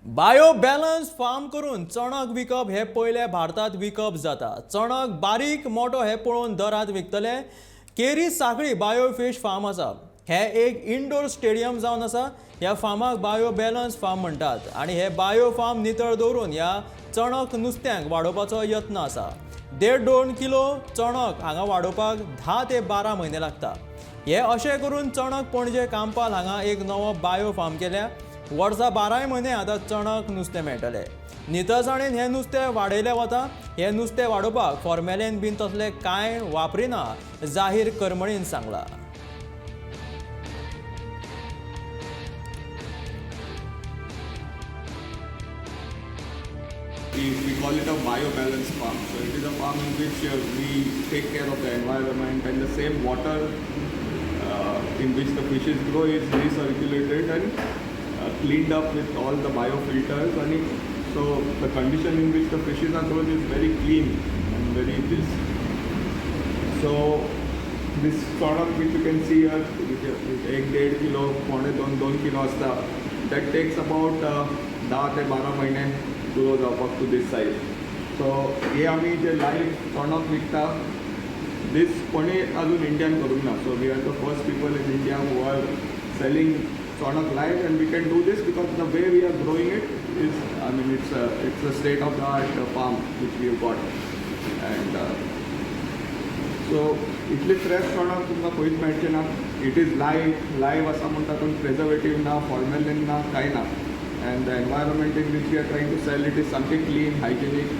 Bio balance farm करून चणक विकप हे पयले भारतात विकप जाता. चणक बारीक मोटो हे पळोवन दरात विकतले. केरी साखळी बायो फिश फार्म आसा. हे एक इनडोर स्टेडियम जावन आसा. ह्या फार्माक बायो बॅलन्स फार्म म्हणटात आनी हे बायो फार्म नितळ दवरून ह्या चणक नुस्त्यांक वाडोवपाचो यत्न आसा. देड दोन किलो चणक हांगा वाडोवपाक 10 ते 12 म्हयने लागता. हे अशें करून चणक पणजे कांपाल हांगा एक नवो बायो फार्म केल्या. वर्सा बाराय म्हयने आतां चणक नुस्तें मेळटलें. नितळसाणेन हें नुस्तें वाडयलें वता. हें नुस्तें वाडोवपाक फॉर्मेलीन बीन तसलें कांय वापरिना, जाहीर करमळीन सांगलां. We call it a bio-balance farm. So it is a farm in which we take care of the environment, and the same water in which the fishes grow is recirculated and cleaned up with all the biofilters. And so the condition in which the fishes are grown is very clean and very this. So this product which you can see here, which is एक dead kilo, पौणे दोन, 2 kilo आसता, that takes about 10 ते 12 महिने grow जावपाक two दीस size. So हे आमी जे live चणक विकता, दीस कोणी अजून इंडियान करूंक ना. So we are the first people in India who are selling चणक live, and we can do this because the way we are growing it is, I mean, it's a state of the art farm which we have got. And so इतली fresh चणक तुमकां खंयच मेळचें ना. It is live. Live आसा म्हणटा तातूंत प्रिजर्वेटीव ना, फॉर्मेलीन ना, कांय ना. And the environment in which we are trying to sell it is सामकें क्लीन, हायजेनीक.